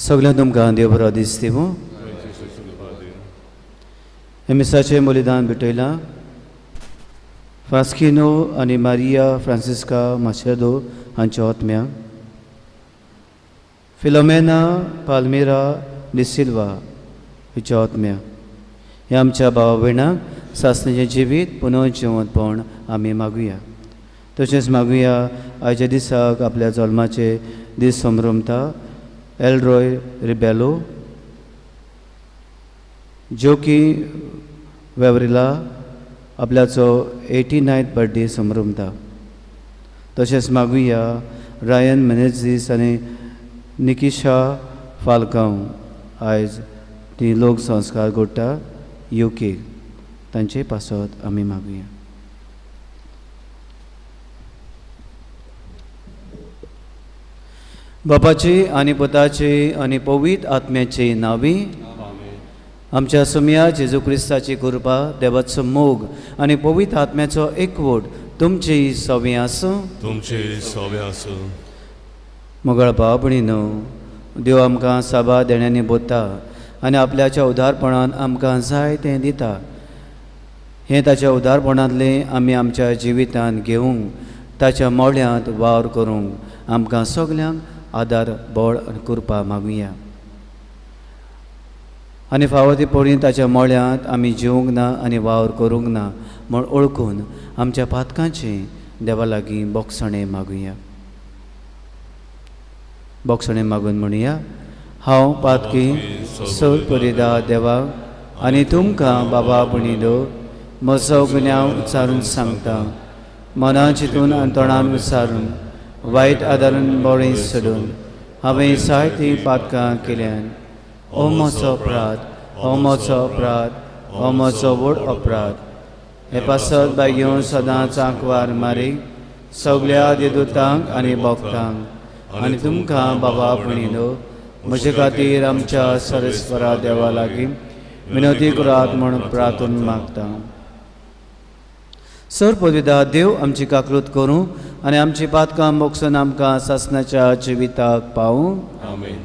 सगळ्यां तुमकां देव बरो दीस दिवं. हे मिसाचें बलिदान भेटयलां फ्रास्किनो आनी मारिया फ्रांसिस्का माशेदो हांच्या आत्म्यांक, फिलोमेना पाल्मिरा डिसिल्वा हिच्या आत्म्यांक. ह्या आमच्या भावा भयणांक सासणेचें जिवीत पुनः जिवंतपण आमी मागुया. तशेंच मागुया आयच्या दिसाक आपल्या जल्माचे दीस संभ्रमता एलरॉय रिबेलो, जोकी वेवरिला आपल्याचो 89th birthday संभ्रमता. तशेंच मागुया रायन मेनेझीस आनी निकिशा फाल्कांव आयज ती लोक संस्कार घडटा UK, तांचे पासत आमी मागुया. बापाची आनी पुताची आनी पवित्र आत्म्याची नांवी आमच्या सुमया जेजू क्रिस्ताची कृपा, देवाचो मोग आनी पवित्र आत्म्याचो एकवट तुमची सवी आसूं. तुमची सवी आसूं. मोगाळ भाव भयणीनो, देव आमकां साबार देण्यांनी बोता आनी आपल्याच्या उदारपणान आमकां जाय तें दिता. हें ताच्या उदारपणांतलें आमी आमच्या जिवितांत घेवंक, ताच्या मोळ्यांत वावर करूंक आमकां सगल्यांक आदार, बळ आनी कृपा मागुया. आनी फावो ती पळोवन ताच्या मोळ्यांत आमी जिवंक ना आनी वावर करूंक ना म्हूण ओळखून आमच्या पातकांची देवा लागीं बोगसणें मागुया. बोगसणें मागून म्हणुया, हांव पातकी सोद परिदा देवा आनी तुमकां बाबा भयणीनो म्हजो गुन्यांव उच्चारून सांगता. मना चिंतून आनी तोंडान उच्चारून वायट आदारून बळी सोडून हांवें जायतीं पातकां केल्यान. ओ म्हजो अपराध, ओ म्हजो अपराध, ओ म्हजो व्हड अपराध. हे पासत बाय सदांच आंकवार मारी सगल्या देदुतांक आनी भक्तांक आनी तुमकां बाबा भयणीनो म्हजे खातीर आमच्या सरेस्वरा देवा लागीं विनवती करात म्हूण प्रार्थून मागता. सर पदविदा देव आमची काकृत करूं आनी आमची पातकां मोगसून आमकां सासणाच्या जिविताक पावूं. आमेन.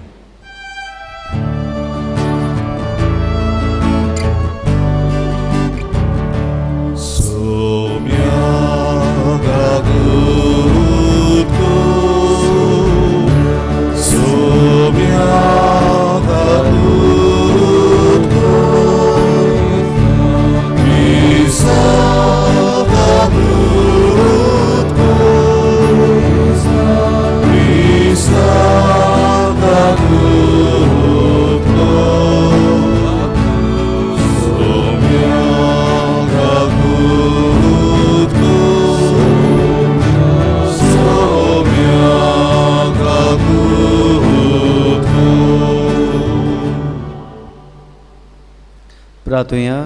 प्रार्थुया.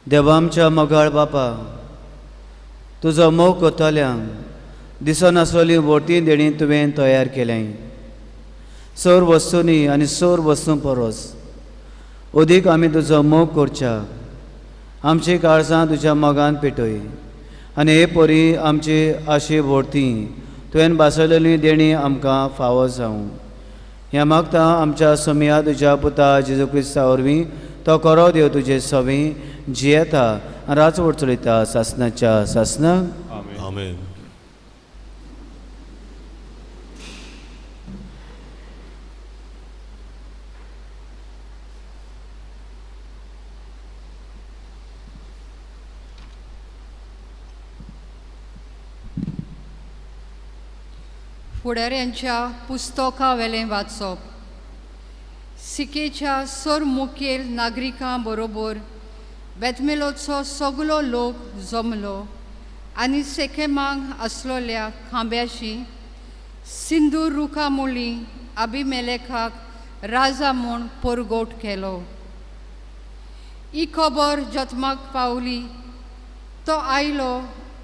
देवा आमच्या मोगाळ बापा, तुजो मोग करतल्यांक दिसनासली व्हडटी देणी तुवें तयार केलें. सोर वस्तूंनी आनी सोर वस्तूं परस अदीक आमी तुजो मोग करच्या. आमची काळजां तुज्या मोगान पेटय आनी हे परी आमची आशी व्हडती तुवें भासयलेली देणी आमकां फावो जावं. ह्या मागता आमच्या सोमया तुज्या पुता जेजू क्रिस्ता वरवीं तो करो देव तुजे सवी जियेता आनी राजवट चलयता सासणाच्या सासणाक. आमेन. फुडाऱ्यांच्या पुस्तकावेलें वाचप. सिकेच्या सर मुखेल नागरिकां बरोबर बेतमेलोचो सगलो लोक जमलो आनी सेकेमांक आसलोल्या खांब्याशी सिंदूर रुखा मुळी अभिमेलेखाक राजा म्हूण परगोट केलो. ही खबर जतमाक पावली. तो आयलो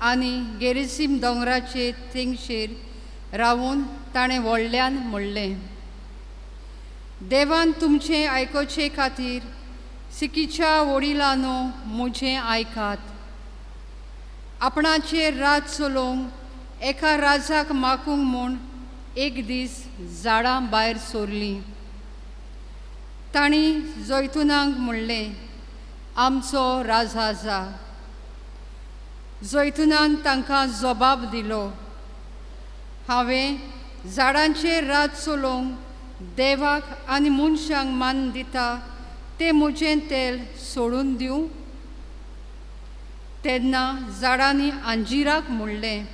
आनी गेरिसीम दोंगराचे तेंगशेर रावून ताणें व्हडल्यान म्हणलें, देवान तुमचें आयकुचे खातीर सिकीच्या वडिलांनो म्हजें आयकात. आपणाचेर राज चलोवंक एका राजाक मागूंक म्हूण एक दीस झाडां भायर सोरलीं. तांणी जैतुनाक म्हणलें, आमचो राजा जा. जैतुनान तांकां जबाब दिलो, हांवें झाडांचेर रात चलोवंक देवाक आनी मनशांक मान दिता तें म्हजें तेल सोडून दिवं? तेन्ना झाडांनी अंजिराक म्हणलें,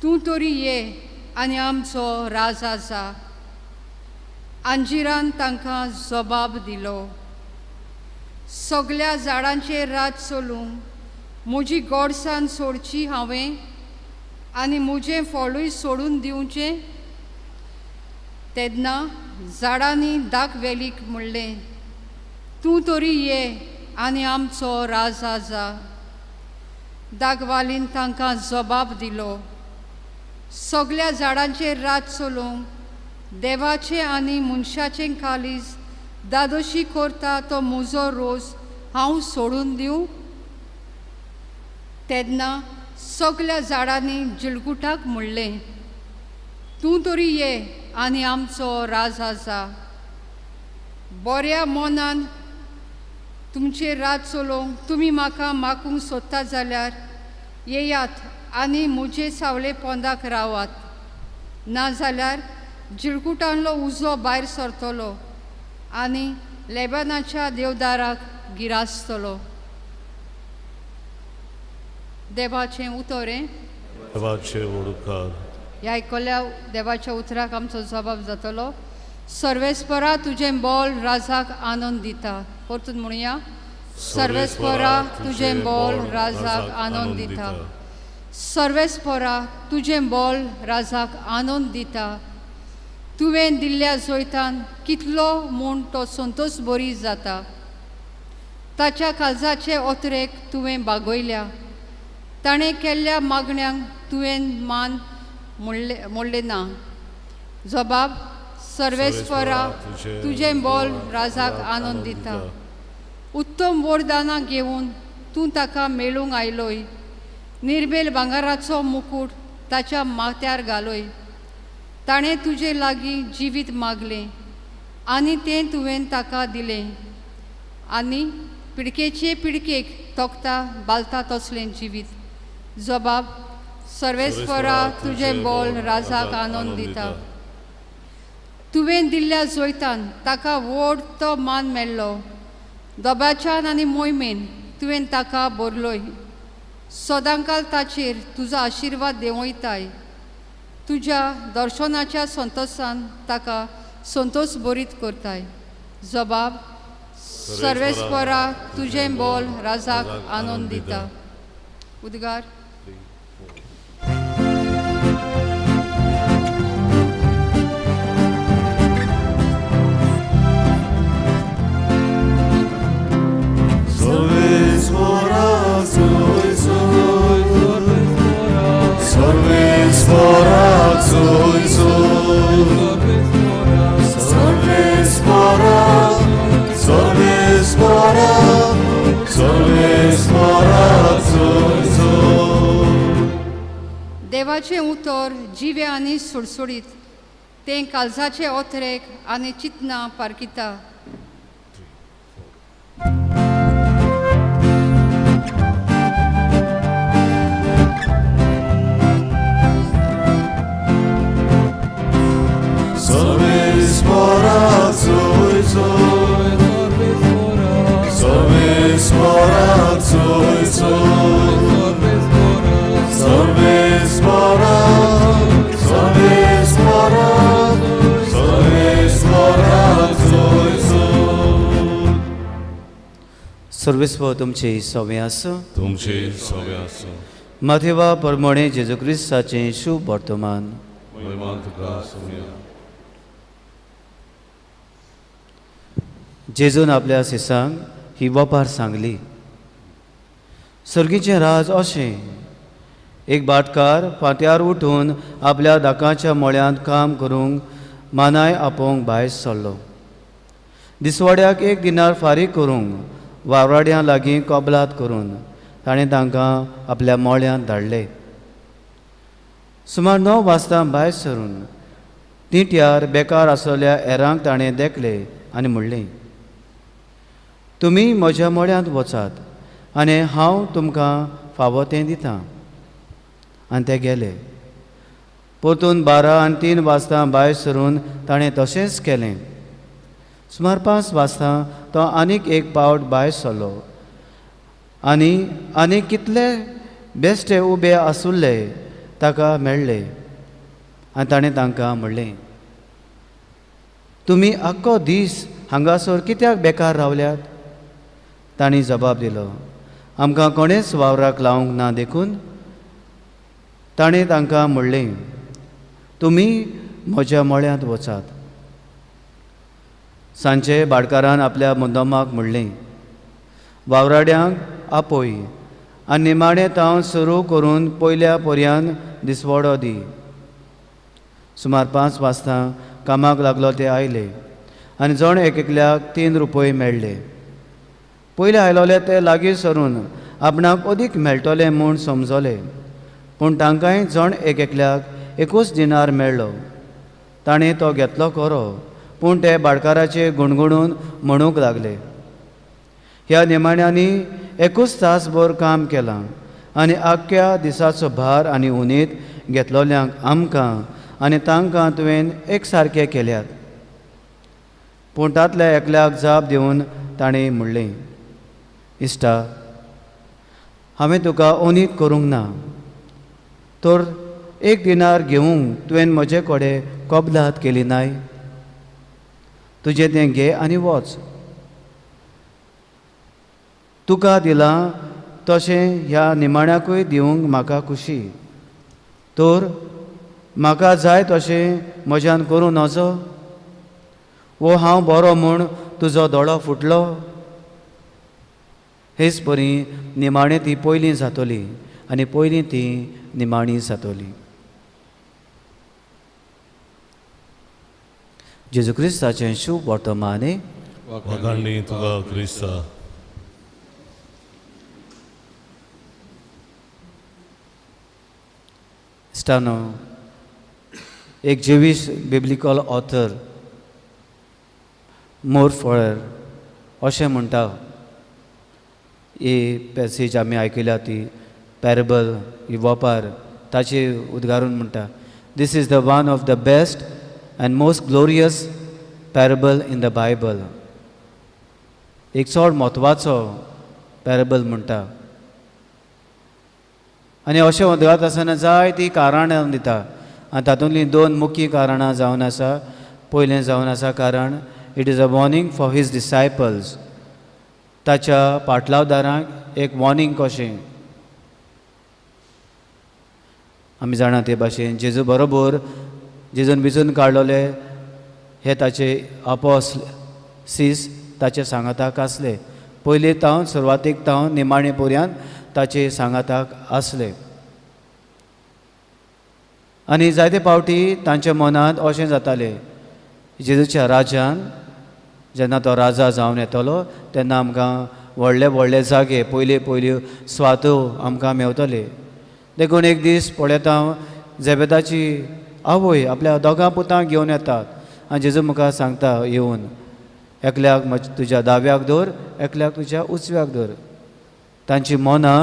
तूं तरी ये आनी आमचो राजा जा. अंजिरान तांकां जबाब दिलो, सगल्या झाडांचेर रात चलूंक म्हजी गोडसाण सोडची हांवें आनी म्हजें फळूय सोडून दिवचें? तेन्ना झाडांनी दाखवेलीक म्हणलें, तूं तरी ये आनी आमचो राजा जा. दागवालीन तांकां जबाब दिलो, सगल्या झाडांचेर रात चलोवंक देवाचें आनी मनशाचें कालीज दादोशी करता तो म्हजो रोस हांव सोडून दिवं? तेन्ना सगल्या झाडांनी जिलगुटाक म्हणलें, तूं तरी ये आनी आमचो राजा जा. बऱ्या मनान तुमचेर रात चलोवंक तुमी म्हाका मागूंक सोदता जाल्यार येयात आनी म्हजे सावळे पोंदाक रावात, नाजाल्यार जिलकुटांलो उजो भायर सरतलो आनी लेबानाच्या देवदाराक गिरासतलो. देवाचें उतर हें. देवाचे उपकार. ह्या आयकल्या देवाच्या उतराक आमचो जबाब जातलो. सर्वेस्परा तुजें बोल राजाक आनंद दिता. परतून म्हणया, सर्वेस्परा तुजें बोल राजाक आनंद दिता. सर्वेस्परा तुजें बोल राजाक आनंद दिता. तुवें दिल्ल्या जैतान कितलो म्हूण तो संतोश बरी जाता. ताच्या काळजाचे ओतरेक तुवें बागयल्या. ताणें केल्ल्या मागण्यांक तुवें मान म्हणलें ना. जबाब, सर्वेस्परा तुजें बोल राजाक आनंद दिता. उत्तम वरदानां घेवन तूं ताका मेळूंक आयलोय. निर्बेल भांगराचो मुकूट ताच्या माथ्यार घालोय. ताणें तुजे लागीं जिवीत मागलें आनी तें तुवें ताका दिलें आनी पिडकेचे पिडकेक तोखता बालता तसलें जिवीत. जबाब, सर्वेस्परा तुजें बोल राजाक आनंद दिता. तुवें दिल्ल्या जैतान ताका व्हड तो मान मेळ्ळो. दोबाच्यान आनी मोहिमेन तुवें ताका भरलोय. सदांकाल ताचेर तुजो आशिर्वाद देंवयताय. तुज्या दर्शनाच्या संतोशान ताका संतोष बरीत करताय. जबाब, सर्वेस्परा तुजें बोल राजाक आनंद दिता. उद्गार. देवाचें उतर जिवें आनी सुडसुडीत, तें काळजाचे ओतरेक आनी चिंतनां पारखिता. सर्वेस्पर तुमचे सवे आसूं. तुमचे सवे आसूं. माथेवा परमणे जेजू क्रिस्ताचें शुभ वर्तमान. जेजून आपल्या शिसांक ही वपार सांगली. सर्गीचें राज अशें, एक भाटकार फांत्यार उठून आपल्या दाकाच्या मळ्यांत काम करूंक मानाय आपोवंक भायर सरलो. दिसवाड्याक एक दिनार फारीक करूंक वावराड्यां लागीं कबलात करून ताणें तांकां आपल्या मळ्यांत धाडले. सुमार 9 वाजता भायर सरून तिंट्यार बेकार आसलेल्या हेरांक ताणें देखले आनी म्हणलें, तुमी म्हज्या मळ्यांत वचात आनी हांव तुमकां फावो तें दितां. आनी ते गेले. परतून 12 आनी 3 वाजता भायर सरून ताणें तशेंच केलें. सुमार 5 वाजता तो आनीक एक पावट भायर सरलो आनी आनी कितले बेश्टे उबे आसुल्ले ताका मेळ्ळे आनी ताणें तांकां म्हणलें, तुमी आख्खो दीस हांगासर कित्याक बेकार रावल्यात? तांणी जबाब दिलो, आमकां कोणेंच वावराक लावंक ना देखून. ताणें तांकां म्हणलें, तुमी म्हज्या मळ्यांत वचात. सांजे भाटकारान आपल्या मुद्दमाक म्हणलें, वावराड्यांक आपय आनी निमाणें तावन सुरू करून पयल्या पर्यान दिसवडो दी. सुमार 5 वाजता कामाक लागलो ते आयले आनी जण एक एकल्याक 3 रुपये मेळ्ळे. पयले आयलोले ते लागीं सरून आपणाक अदीक मेळटले म्हूण समजले, पूण तांकांय जण एक एकल्याक 1 दिनार मेळ्ळो. ताणें तो घेतलो खरो, पूण ते भाटकाराचे गुणगुणून म्हणूंक लागले, ह्या निमाण्यांनी 1 तासभर काम केलां आनी आख्ख्या दिसाचो भार आनी उनीत घेतलोल्यांक आमकां आनी तांकां तुवें एक सारके केल्यात. पूण तांतल्या एकल्याक जाप दिवन ताणें म्हणलें, इश्टा, हांवें तुका उनीत करूंक ना, तर 1 दिनार घेवंक तुवें म्हजे कडेन कबलात केली नाय? तुजें तें घे आनी वच. तुका दिलां तशें ह्या निमाण्याकूय दिवंक म्हाका खुशी, तर म्हाका जाय तशें म्हज्यान करूं नजो? वो हांव बरो म्हूण तुजो दोळो फुटलो? हेच परी निमाणें ती पयलीं जातली आनी पयलीं ती निमाणी जातली. जेजू क्रिस्ताचें शुभ वर्तमाने. वाखाणणी तुका क्रिस्ता. इश्टानो, एक जेवीश बिब्लिकल ऑथर मोर फॉयर अशें म्हणटा, ही पॅसेज आमी आयकल्या ती पॅरेबल, ही वपार ताचे उद्गारून म्हणटा, this is the one of the best and most glorious parable in the Bible. एक चड म्हत्वाचो पॅरेबल म्हणटा. आनी अशें उद्गारता आसतना जायतीं कारणां दिता आनी तातूंतलीं 2 मुख्य कारणां जावन आसा. पयलें जावन आसा कारण, it is a warning for his disciples. ताच्या पाटलावदारांक एक वॉर्निंग कशें. आमी जाणा ते भाशेन जेजू बरोबर जेजून विचून काडलोले हे ताचे आपोस सीस ताचे सांगाताक आसले. पयलीं तावन सुरवातीक तावन निमाणे पर्यंत ताचे सांगाताक आसले. आनी जायते पावटी तांच्या मनांत अशें जातालें, जेजूच्या राजान जेन्ना तो राजा जावन येतलो तेन्ना आमकां व्हडले व्हडले जागे, पयल्यो पयल्यो स्वातो आमकां मेवतले. देखून एक दीस पळयता हांव जेबेदाची आवय आपल्या दोगां पुतांक घेवन येतात आनी जेजू मुखार सांगता येवन, एकल्याक तुज्या दाव्याक दवर, एकल्याक तुज्या उजव्याक दवर. तांची मनां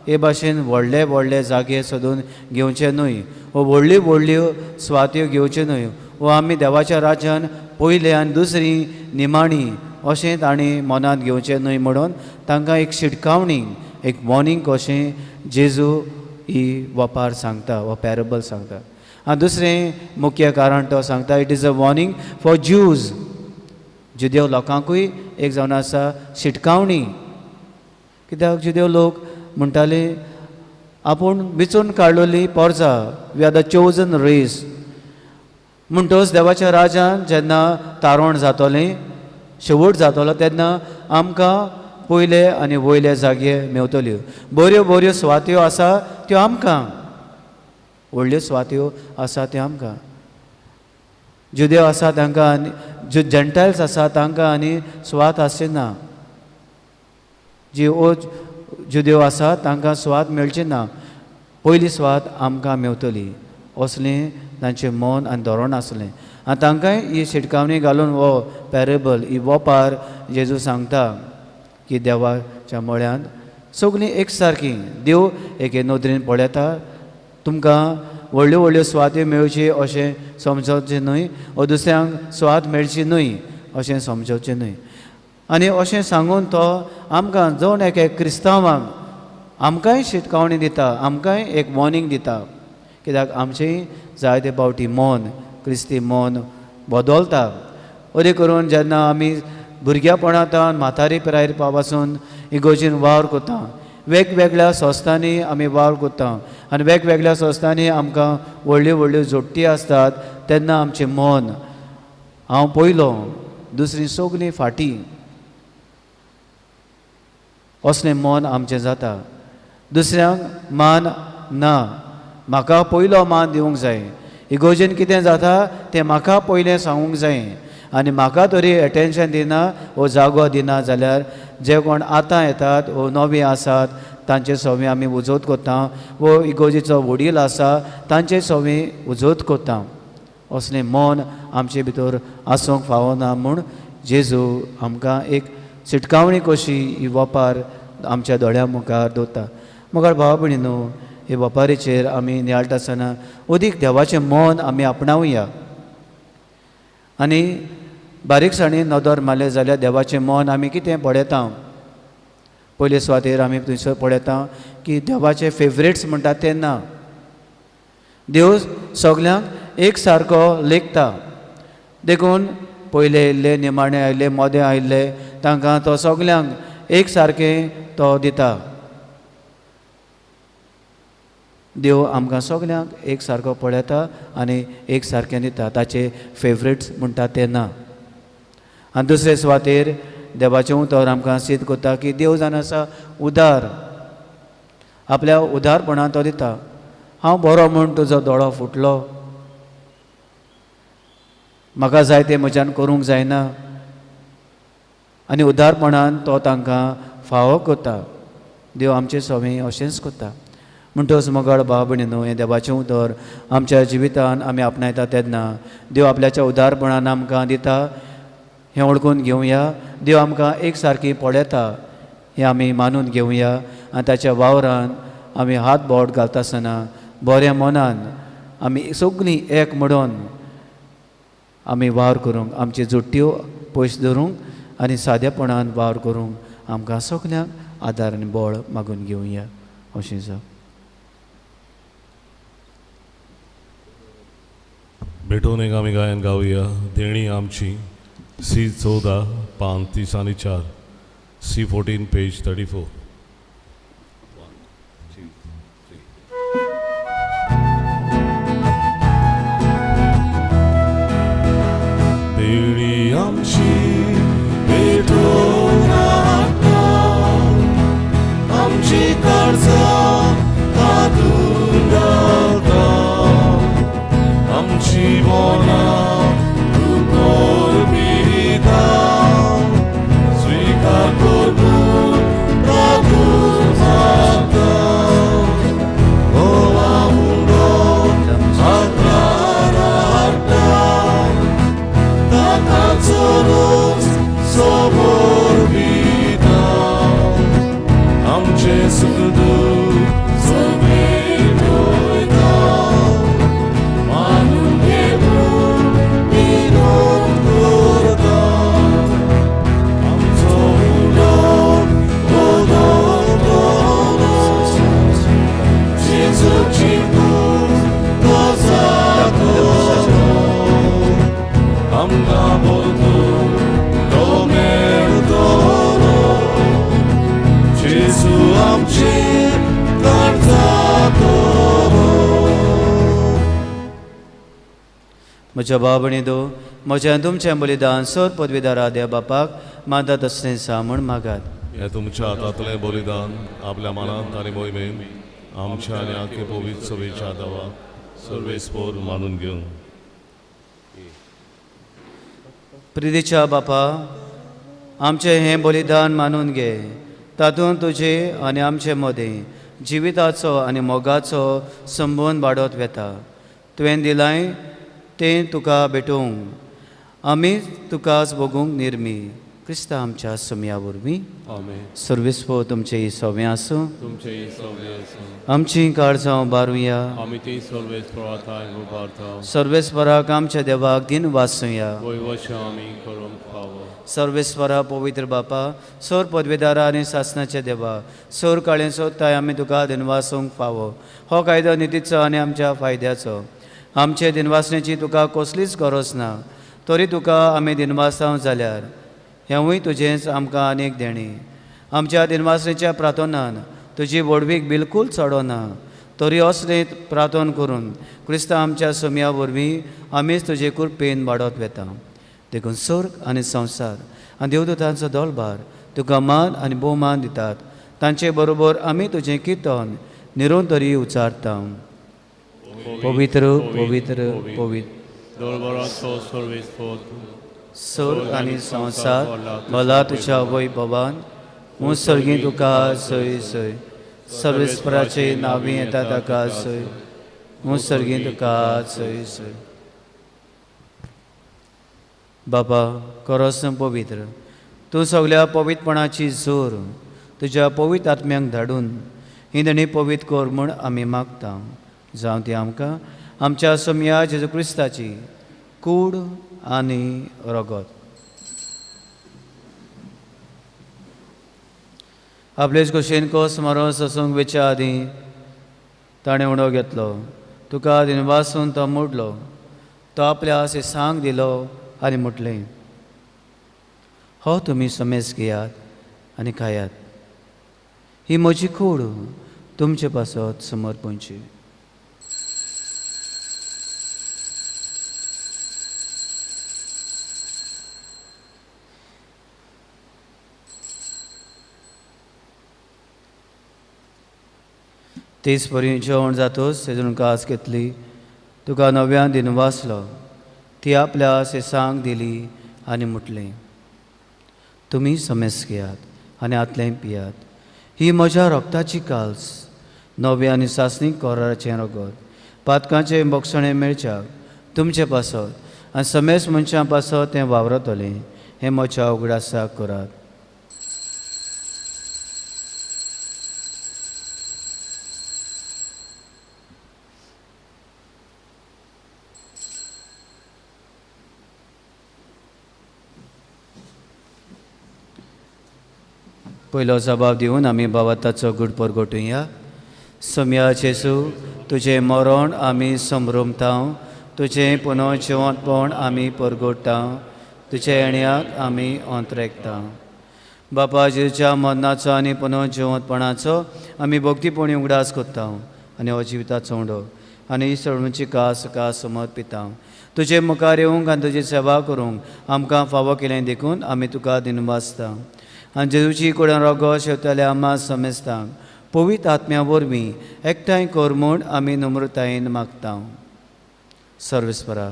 हे भाशेन व्हडले व्हडले जागे सोदून घेवचे न्हय, वो व्हडल्यो व्हडल्यो स्वात्यो घेवच्यो न्हय, वो आमी देवाच्या राज्यान पयले आनी दुसरी निमाणी अशें तांणी मनांत घेवचें न्हय म्हणून तांकां एक शिटकावणी, एक वॉर्निंग कशें जेजू ही वपार सांगता, हो पॅरेबल सांगता. आनी दुसरें मुख्य कारण तो सांगता, it is a warning for Jews. जुदेव लोकांकूय एक जावन आसा शिटकावणी. कित्याक जुदेव लोक म्हणटाले आपूण विचून काडलोली पोरजा, we are the chosen race. म्हणटच देवाच्या राजान जेन्ना तारण जातलें, शेवट जातलो, तेन्ना आमकां पयले आनी वयले जागे मेवतल्यो. बऱ्यो बऱ्यो स्वात्यो आसा त्यो आमकां, व्हडल्यो स्वात्यो आसा त्यो आमकां. जुदेव आसा तांकां आनी ज्यो जेंटायल्स आसा तांकां आनी स्वात आसची ना. जी ओ जुदेव आसा तांकां स्वात मेळची ना, पयली स्वात आमकां मेवतली. असलें तांचें मन आनी धोरण आसलें. आनी तांकांय ही शिटकावणी घालून हो पॅरेबल ही वोपार जेजू सांगता की देवाच्या मळ्यांत सगळीं एक सारकी देव एके नदरेन पळयता. तुमकां व्हडल्यो व्हडल्यो सुवात्यो मेळच्यो अशें समजवचें न्हय वो दुसऱ्यांक सुवात मेळची न्हय अशें समजवचें न्हय. आनी अशें सांगून तो आमकां जण एके क्रिस्तांवांक आमकांय शिटकावणी दिता, आमकांय एक वॉर्निंग दिता. कित्याक आमचेंय जायते फावटी मन क्रिस्ती मन बदलता. अशें करून जेन्ना आमी भुरग्यापणांत म्हातारी पिरायेर पासून इगोर्जीन वावर करता, वेगवेगळ्या संस्थांनी आमी वावर करता आनी वेगवेगळ्या संस्थांनी आमकां व्हडल्यो व्हडल्यो जोडटी आसतात तेन्ना आमचें मन हांव पयलो दुसरी सगळीं फाटीं असलें मन आमचें जाता. दुसऱ्यांक मान ना, म्हाका पयलो मान दिवंक जाय. इगोर्जेन कितें जाता तें म्हाका पयलें सांगूंक जाय आनी म्हाका तरी एटेन्शन दिना वो जागो दिना जाल्यार जे कोण आतां येतात वो नवे आसात तांचे सवे आमी उजोत करता वो इगोर्जेचो वडील आसा तांचे सवे उजोत करता. असलें मन आमचे भितर आसूंक फावना म्हूण जेजू आमकां एक शिटकावणी कशी ही वपार आमच्या दोळ्या मुखार दवरता. मुखार भाव भयणी न्हू हे वपारीचेर आमी नियाळटा आसतना अदीक देवाचें मन आमी आपणावया आनी बारीकसाणेन नदर मारले जाल्यार देवाचें मन आमी कितें पळयता. पयले सुवातेर आमी थंयसर पळयता की देवाचे फेवरेट्स म्हणटात ते ना. देव सगल्यांक एक सारको लेखता. देखून पयले आयिल्ले, निमाणे आयिल्ले, मोदें आयिल्ले तांकां तो सगल्यांक एक सारकें तो दिता. देव आमकां सगल्यांक एक सारको पळयता आनी एक सारकें दिता. ताचे फेवरेट्स म्हणटा ते ना. आनी दुसरे सुवातेर देवाचें उतर आमकां सिद्ध करता की देव जावन आसा उदार, आपल्या उदारपणान तो दिता. हांव बरो म्हूण तुजो दोळो फुटलो, म्हाका जाय तें म्हज्यान करूंक जायना, आनी उदारपणान तो तांकां फावो करता. देव आमचे सवे अशेंच करता. म्हणटच मोगाळ भाव भयणी न्हू हें देवाचें उतर आमच्या जिवितान आमी आपणायता तेन्ना देव आपल्याच्या उदारपणान आमकां दिता हें वळखून घेवया. देव आमकां एक सारकी पळयता हें आमी मानून घेवया आनी ताच्या वावरान आमी हात बोट घालता आसतना बऱ्या मनान आमी सगळीं एक म्हणून आमी वावर करूंक, आमच्यो जुट्ट्यो पयस धरूंक आनी सादेपणान वावर करूंक आमकां सगल्यांक आदार आनी बळ मागून घेवया. अशें जावं. भेटून एक आमी गायन गावया. देणी आमची सी 14 पान 30 आनी 4, सी 14 पेज 34. 1 2 3. देणी आमची भेटून आमची काळजां तातूंत घालता, आमची मनां तूं करपिता, स्विकार करून तातूंत मागता. गोवा मुंडो हातार हाडटा, ताका चलोच सोबोर दिता, आमचें सुख दूख सगळें पळयता, मानून घेवन विनोद करता, आमचो उलो बदलतलो, जेजूची कूस तो जातलो, आमकां बोलतो तो मेळटलो, जेजू आमचे काळजांतलो. म्हज्या भाव भयणी दो म्हजें आनी तुमचें बलिदान सर पदवीदारा देव बापाक मानता तसलें सा म्हूण मागात. हें तुमच्या हातांतलें बलिदान आपल्या मनांत आनी मोहिमेन आमच्या आनी आखे पवित्र सभेच्या देवाक सर्वेस्पोर मानून घेवन. प्रितीच्या बापा आमचें हें बलिदान मानून घे, तातूंत तुजे आनी आमचे मदें जिविताचो आनी मोगाचो संबंद वाडत वता. तुवें दिलाय तें तुका भेटोवंक आमी तुकाच भोगूंक निर्मी क्रिस्ता आमच्या सोम्या वरवीं. आमेन. सर्वेस्पो तुमचें सोवें आसूं. तुमचें सोवें आसूं. आमचीं काळजां उबारुया. आमी ती सर्वेस्पराथाय उबारता. सर्वेस्पराक आमच्या देवाक दिन वाचुया. वैवश आमी करूंक फावो. सर्वेस्परा पवित्र बापा सोर पदवेदारा आनी सासनाच्या देवा सोर काळें सोदताय आमी तुका दिनवासूंक फावो. हो कायदो नितीचो आनी आमच्या फायद्याचो. आमचे दिनवासणेची तुका कसलीच गरज ना तरी तुका आमी दिनवासांव जाल्यार हेंवूय तुजेंच आमकां आनीक देणें. आमच्या दिनवासणेच्या प्रार्थनान तुजी व्हडवीक बिलकूल चडना तरी असलें प्रार्थन करून क्रिस्तांव आमच्या सोम्या वरवीं आमीच तुजे कृपेन वाडत वेता. देखून स्वर्ग आनी संवसार आनी देवदूतांचो दोलभार तुका मान आनी भोवमान दितात. तांचे बरोबर आमी तुजें किर्तन निरंतरी उच्चारता. पवित्र पवित्र पवित्र सर्वेस्पर स्वर्ग आनी संवसार भला तुज्या वैभवान मुसर्गी तुका सोय सोय सर्वेस्पराचे नावी येता ताका सोय मुसर्गी तुका सोय सोय. बाबा करस पवित्र तूं सगल्या पवित्रपणाची जोर तुज्या पवित्र आत्म्यांक धाडून ही देणी पवित्र कर म्हूण आमी मागता. जावं ती आमकां आमच्या सोमया जेजू क्रिस्ताची कूड आनी रगत. आपलेच खोशयेन कोस मारोन सोसूंक वेच्या आदीं ताणें उणो घेतलो. तुका दिनवासून तो मोडलो. तो आपल्या सांग दिलो आनी म्हटलें, हो तुमी समेज घेयात आनी खायात. ही म्हजी कूड तुमचे पासत समर्पणची. तेच परी जेवण जातोच तेजून कास घेतली तुका नव्यान दिनवासलो. ती आपल्या सेसांक दिली आनी म्हटलें, तुमी समेस घेयात आनी आतलें पियात. ही म्हज्या रक्ताची काल्स नव्या आनी सासणीक कराराचें रगत पातकांचें बोगसणें मेळच्याक तुमचे पासत आनी समेस मनशां पासत तें वावरतलें. हें म्हज्या उगडासाक करात. पयलो जबाब दिवन आमी बाबा ताचो गुड परगटुया. सोम्या जेजू तुजें मरण आमी समरमता, तुजें पुनो जिवंतपण आमी परगट्टा, तुज्या येण्याक आमी अंतरेकता. बापा जेजूच्या मरणाचो आनी पुनो जिवंतपणाचो आमी भक्तीपणी उगडास करता आनी हो जिविताचो उंडो आनी ही सळणुची कास कास समर्पिता. तुजे मुखार येवंक आनी तुजी सेवा करूंक आमकां फावो केलें देखून आमी तुका दिनवासता. आनी जेजूची कुडान रोगो शेवतल्या आमा समेस्तांक पवित्र आत्म्या वरवीं एकठांय कर म्हूण आमी नम्रतायेन मागता. सर्वेस्परा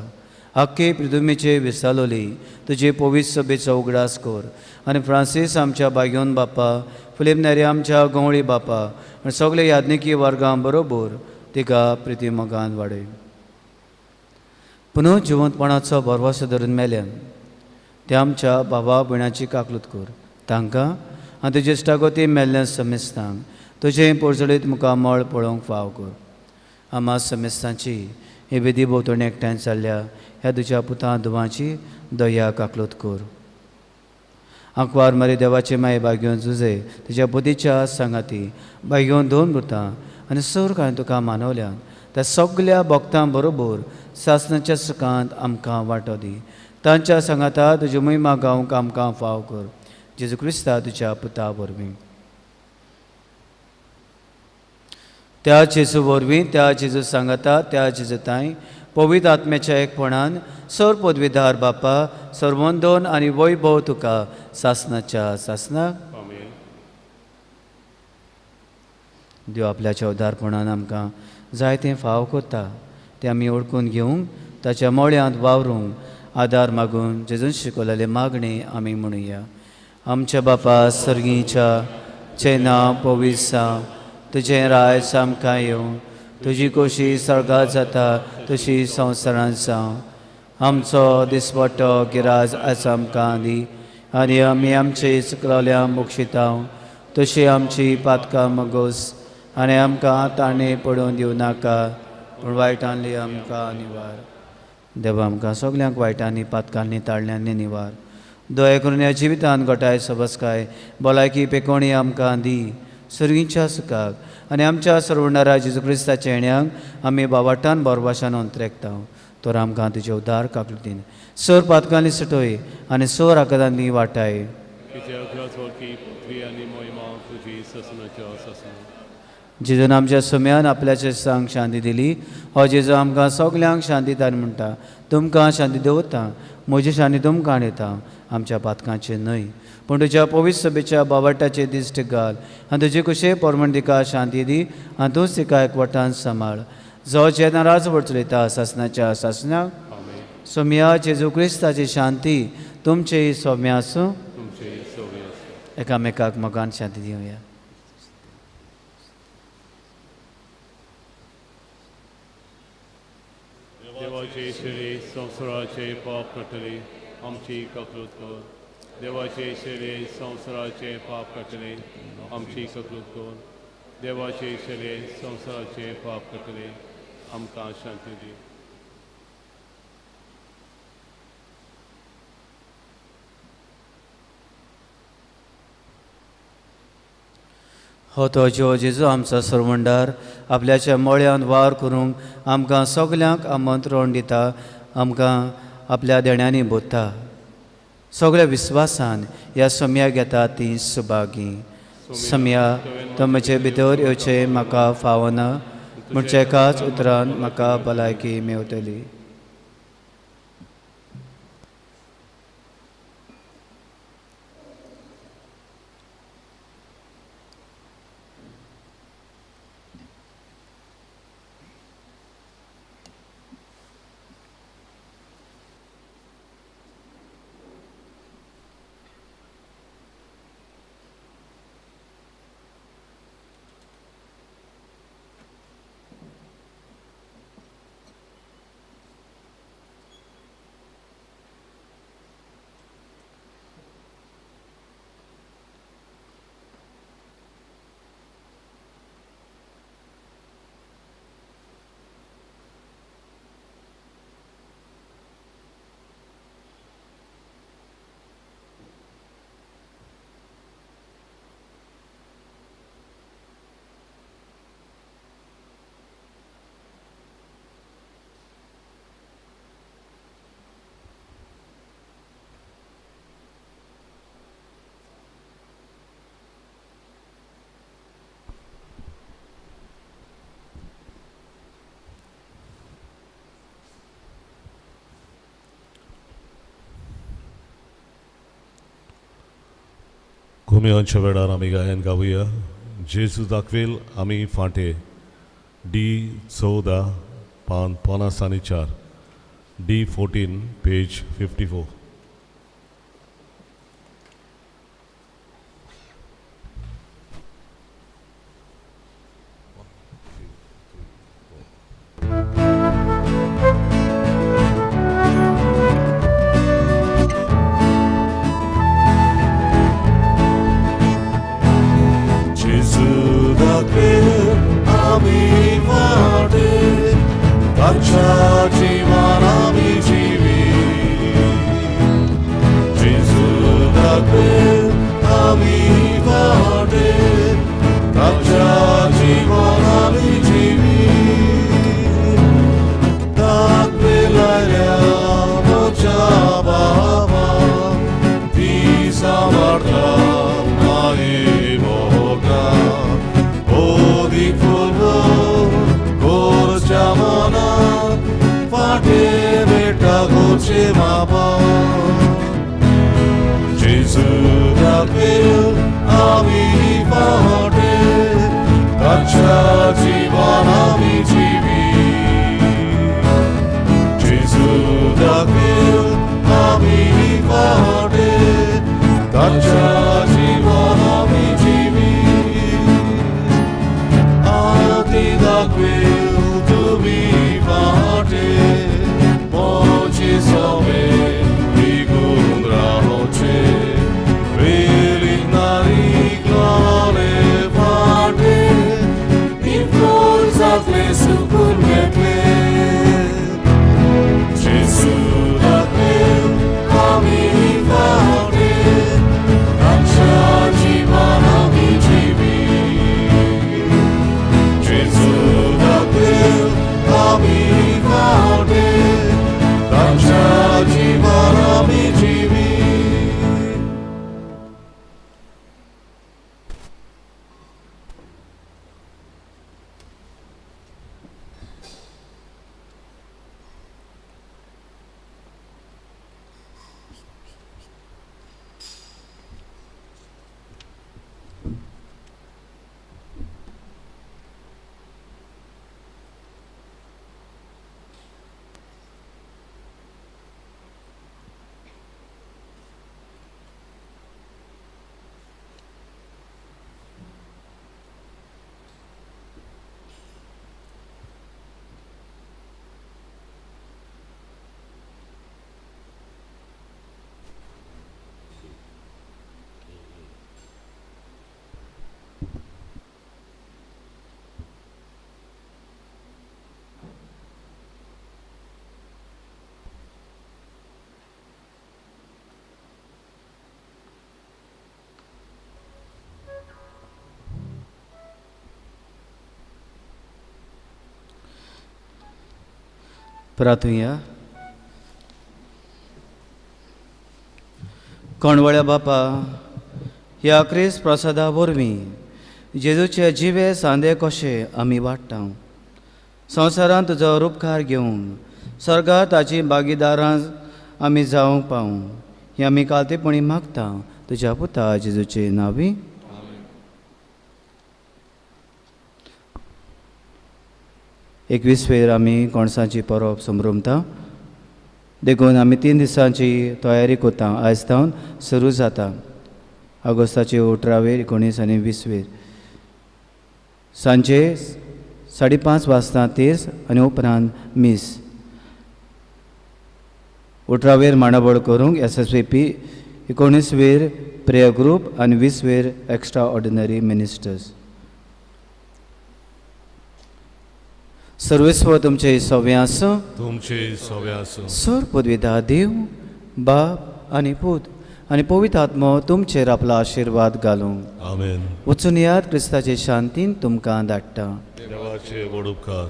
आख्खे पृथुमीचे विसालोली तुजे पवित्र सभेचो उगडास कर आनी फ्रांसीस आमच्या बागयोन बापा, फिलीप नेरी आमच्या गंवळी बापा आनी सगळे याज्ञिकी वर्गां बरोबर तिका प्रिती मोगान वाडय. पुनः जिवंतपणाचो भरवसो धरून मेल्यान ते आमच्या बाबा भयणाची काकलूत कर. तांकां आनी तुजे इश्टागती मेल्ल्या समेस्तांक तुजें पोरजळीत मुखामळ पळोवंक फाव कर. आमा समेस्तांची ही विधी भोंवतणी एकठांय जाल्ल्या ह्या तुज्या पुतां धुवांची दया काकलूत कर. आंकवार मारी देवाचे माये बागयोन जुजे तुज्या बुद्धीच्या सांगाती बागयोन दोन मृतां आनी सर्ग हांवें तुका मानवल्यान त्या सगल्या भक्तां बरोबर सासणाच्या सुखांत आमकां वांटो दी. तांच्या सांगाता तुजी महिमा गावंक आमकां फाव कर. जेजू क्रिस्ता तुज्या पुता वरवीं. त्या जेजू वरवीं, त्या जेजू सांगाता, त्या जेजू तांय पवित्र आत्म्याच्या एकपणान सर पदवीधार बापा सर्वंदोन आनी वैभव तुका सासणाच्या सासणाक. देव आपल्याच्या उदारपणान आमकां जायतें फाव करता तें आमी ओळखून घेवंक ताच्या मोळ्यांत वावरूंक आदार मागून जेजून शिकवलेले मागणी आमी म्हणुया. आमच्या बापा सर्गीच्या चें नांव पवित्र जावं, तुजें राज आमकां येवं, तुजी खोशी सर्गात जाता तशी संवसारांत जावं. आमचो दिसपट्टो गिराज आयज आमकां दी आनी आमी आमचे चुकलोल्या मोक्षिता तशी आमची पातकां मगोस आनी आमकां ताणें पडोवन दिवं नाका पूण वायटांनी आमकां निवार. देवा आमकां सगल्यांक वायटांनी पातकांनी ताळ्यांनी निवार. दया करून ह्या जिवितान घटाय सबसकाय भलायकी पेकोणी आमकां दी सर्गींच्या सुखाक आनी आमच्या सर्वणारा जेजू क्रिस्ताच्या येण्याक आमी बावाटान बोरवाशान अंतरेकता. तर आमकां तुजे उदार काकलुतीन सर पातकांनी सुटोय आनी सोर आकदांनी वाटाय. जेजून आमच्या सुम्यान आपल्याचे सांग शांती दिली. हो जेजू आमकां सगल्यांक शांती दान म्हणटा. तुमकां शांती दवरता, म्हजी शांती तुमकां दिता, आमच्या पातकांचे न्हय पूण तुज्या पवित्र सभेच्या बावटाचे दिश्ट घाल आनी तुजे कुशे परमण तिका शांती दी आनी तूंच तिका एकवटान सांबाळ. जो जेन्ना राजवट चलयता सासनाच्या सासनाक. सोम्या जेजू क्रिस्ताची शांती तुमचेय सौम्य आसूं. एकामेकाक मोगान शांती दिवया. देवाचे शरीर संवसाराचे पाप काडटले आमची ककलूत कर. देवाचे शरीर संवसाराचे पाप काडटले आमची ककलूत कर. देवाचे शरीर संवसाराचे पाप काडटले आमकां शांती दी. हो तो जो जेजू आमचो सरवंडार आपल्याच्या मळ्यान वावर करूंक आमकां सगल्यांक आमंत्रण दिता, आमकां आपल्या देण्यांनी बोधता. सगल्या विस्वासान ह्या सम्या घेता ती सुभागी. सम्या तो म्हजे भितर येवचें म्हाका फावना, म्हणजे एकाच उतरान म्हाका भलायकी मेवतली. घुमेवच्या वेळार आमी गायन गावया. जेजू दाखवेल आमी फांटे डी 14 पान 54, D 14 page 54. Will to be parted. प्रार्थुया. कोणवळ्या बापा, ह्या क्रिस्त प्रसादा वरवीं जेजूचे जिवे सांदे कशे आमी वाडटा. संवसारांत तुजो रुपकार घेवन स्वर्गार ताची भागीदारां आमी जावंक पावूं हें आमी कालतेपणी मागता तुज्या पुता जेजूचे नांवी. 21 वेर आमी कोणसाची परब संभ्रमता, देखून आमी 3 दिसांची तयारी करता. आयज सावन सुरू जाता ऑगस्टाचे 18 वेर, 19 आनी 20 वेर सांजे 5:30 वाजता तेर्स आनी उपरांत मीस. 18 वेर मांडावळ करूंक SSVP, 19 वेर प्रेयर ग्रूप आनी 20 वेर एक्स्ट्रा ऑर्डिनरी मिनिस्टर्स. सर्वेस्व तुमचे सव्या आसूं, तुमचे सव्या आसूं. सर पदवीदा देव बाप आनी पूत आनी पवित्र आत्मो तुमचेर आपलो आशिर्वाद घालूं. आमेन. वचून याद क्रिस्ताचे शांतीन तुमकां धाडटा. देवाचे व्हड उपकार.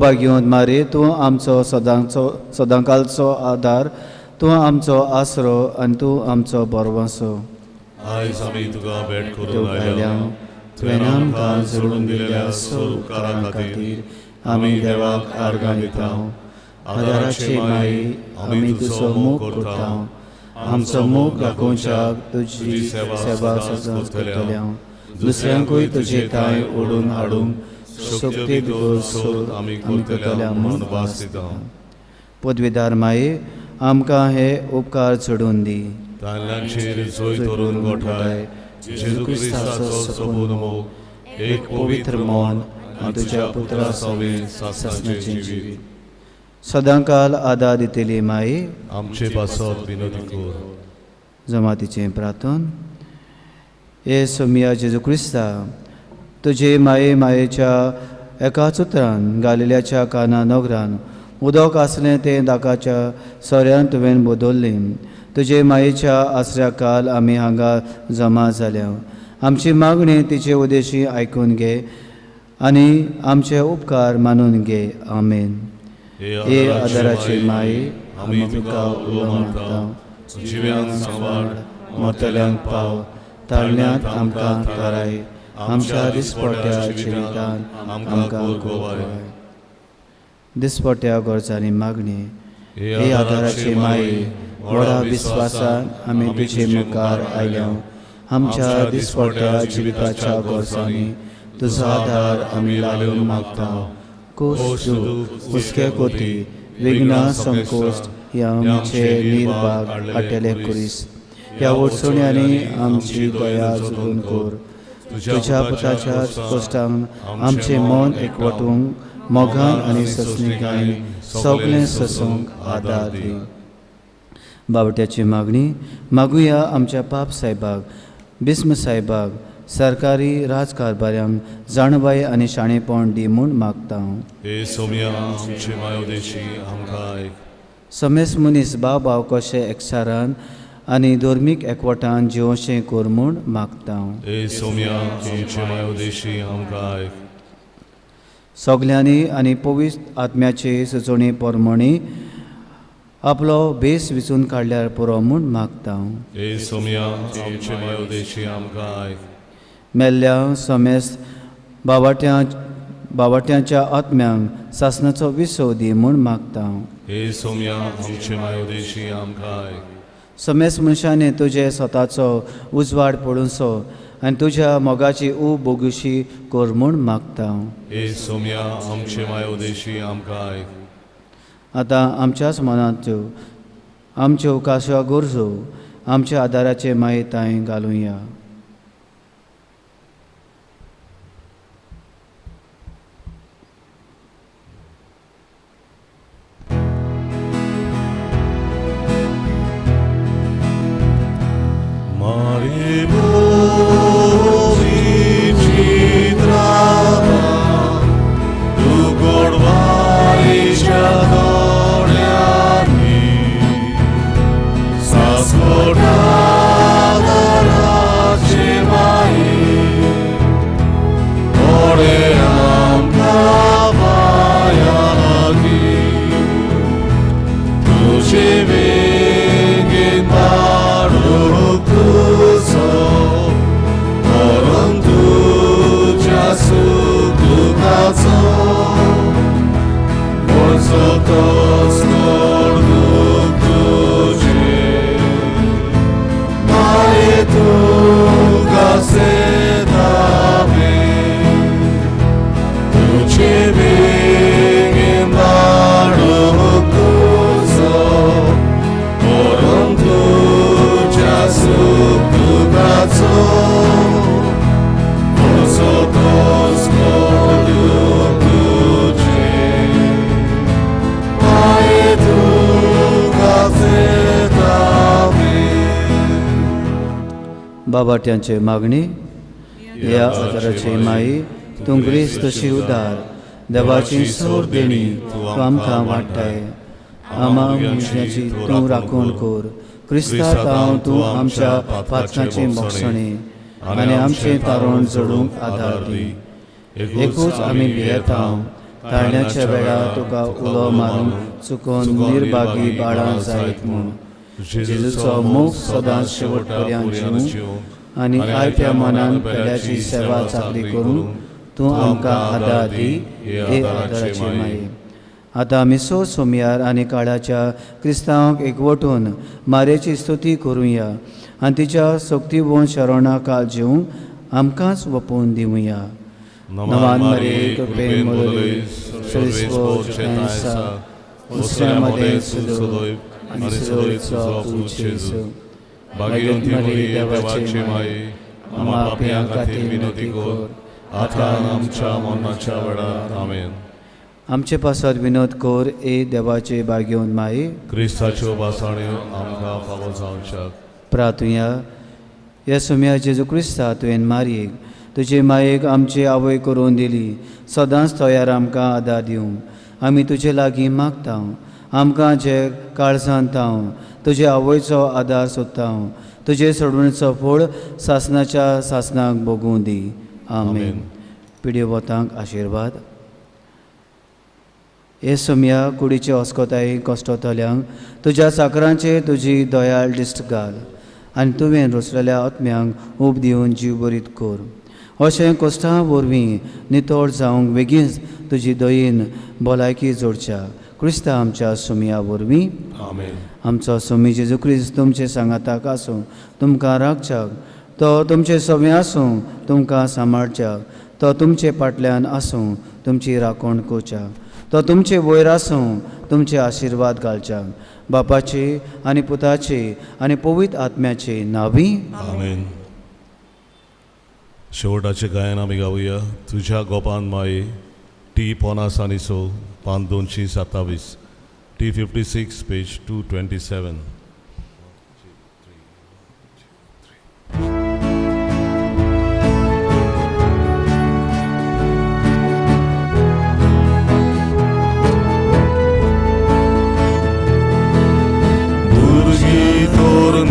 भाग्यवंत मारी, तूं आमचो सदांचो सदांकालचो आदार, तूं आमचो आसरो आनी तूं आमचो बरवासो. आयज आमी तुका भेट करून आयल्या, तुवें आमकां जोडून दिल्ल्या उपकारां खातीर आमी देवाक आर्गां दिता. आदाराची माई, आमी तुजो मोग करता, आमचो मोग दाखोवच्याक तुजी सेवा सदांच करतले. दुसऱ्यांकूय तुजे थांय ओडून हाडूंक शक्ती सोद आमी करतल्या म्हूण भास दिता. पदवीदार माई, आमकां हे उपकार चडून दी. तांदळांचेर जोय धरून गोठाय जेजू क्रिस्ताचो सोबून मोग, एक पवित्र मन आनी तुज्या पुत्रा सवें सासणाचें जिवीत सदांकाल आदार दितली माई, आमचे पासत विनोदी कर. जमातीचें प्रार्थन. हे सोमिया जेजू क्रिस्ता, तुजे माये मायेच्या एकाच उतरान गालिल्याच्या काना नगरान उदक आसलें तें दाकाच्या सोऱ्यान तुवें बदल्लें. तुजे मायेच्या आसऱ्या काल आमी हांगा जमा जाल्या. आमची मागणी तिचे उदेशी आयकून घे आनी आमचे उपकार मानून घे. आमेन. हे आदाराची माई, आमी तुका उलो मारता, जिव्यांक सांबाळ, मरतल्यांक पाव, ताळण्यांत आमकां थाराय, आमच्या दिसपट्या जिवितान आमकां गोवाय. दिसपट्या गरजांनी मागणी. हे आदाराची माई, व्हडा विस्वासान आमी तुजे मुखार आयल्या. आमच्या दिसपट्या जिविताच्या गरजांनी तुजो आदार आमी लाळून मागता. कोश हुस्के कोती विघ्न संकोश्ट ह्या आमचे निर्भाग हाडटले कुरीस. ह्या वडसण्यांनी आमची दया जगून कर. तुज्या पुताच्या कश्टांक आमचें मन एकवटूंक मोगान आनी ससणिकायेन सगळें सोसूंक आदार दी. बावट्याची मागणी. मागुया आमच्या पाप साहेबाक, बिस्म साहेबाक, सरकारी राजकारभाऱ्यांक जाणवाय आनी शाणेपण दी म्हूण मागता. समेस्त मनीस भाव भाव कशे एकचारान आनी धर्मीक एकवटान जिवोशें कर म्हूण मागता. सगल्यांनी आनी पवित्र आत्म्याचे सुचोवणे प्रमाणे आपलो भेस विचून काडल्यार पुरो म्हूण मागता. मेल्ल्या समेस्त बावाट्यांच्या आत्म्यांक सासणाचो विसव दी म्हूण मागता. समेस्त मनशांनी तुजे स्वताचो उजवाड पडुंचो आनी तुज्या मोगाची ऊब बोगुशी कर म्हूण मागता. आतां आमच्याच मनांत आमच्यो काश्यो गरजो आमच्या आदाराचे माये तांय घालुया. बाबाट्यांचे मागणी ह्या आदाराची माई तूं ग्रेस्त तशी उदार देवाची सोर देणी तूं आमकां वाडटाय. आमा मनशाची तूं राखण कर. क्रिस्तांत हांव तूं आमच्या पातकांची मोगसणी आनी आमचें तारण जोडूंक आदार दी. एकूच आमी भियेता ताळण्याच्या वेळार तुका उलो मारून चुकोन निर्भागी बाळां जायत म्हूण. जेजूचो मोग सदांच शेवट पर्यंत जिवूं आनी आयत्या मनान पेल्याची सेवा चाकरी करूंक तूं आमकां आदार दी हे आदाराची माये. आतां आमी सो सोमयार आनी काळाच्या क्रिस्तांवांक एकवटून मारेची स्तुती करुया आनी तिच्या सक्तीवन शरणां काळ जिवूंक आमकांच वपोवन दिवया. नवान मारे कृपेन मोदले दुसऱ्या मदें सुदोय आनी सुदोयचो पूत भाग्यवंती देवाचे माये आम्हा पाप्यां खातीर विनंती कर आतां आमच्या मरणाच्या वेळार. आमेन. आमचे पासत विनोद कर ए देवाचे भाग्यवंत माये. क्रिस्ताच्यो भासाण्यो आमकां फावो जावच्याक. प्रार्थुया. ह्या सोम्या जेजू क्रिस्ता तुवें मारयेक तुजे मायेक आमची आवय करून दिली. सदांच तयार आमकां आदार दिवंक आमी तुजे लागीं मागता. आमकां जे काळजांत हांव तुजे आवयचो आदार सोदता. तुजे सोडवणेचो फळ सासणाच्या सासणाक भोगूं दी. आमेन. पिड्यो वतांक आशिर्वाद. हे सोम्या कुडीचे अस्कताय कश्टतल्यांक तुज्या साकरांचेर तुजी दयाळ दिश्ट घाल आनी तुवें रचलेल्या आत्म्यांक ऊब दिवन जीव बरीत कर. अशें कश्टां वरवीं नितळ जावंक बेगीनच तुजी दयेन भलायकी जोडच्या क्रिस्ता आमच्या सोमया वरवीं. आमेन. आमचो सोमी जेजू क्रिस्त तुमचे सांगाताक आसूं, तुमकां राखच्याक. तो तुमचे सोमे आसूं, तुमकां सांबाळच्याक. तो तुमचे फाटल्यान आसूं, तुमची राखण करच्याक. तो तुमचे वयर आसूं, तुमचे आशिर्वाद घालच्याक. बापाचे आनी पुताचे आनी पवित्र आत्म्याचे नांवी. आमेन. शेवटाचे गायन आमी गावया. तुझ्या गोपान माये टी 50 आनी 6 पान 227 टी 56 पेज 227. दुर्गी तोर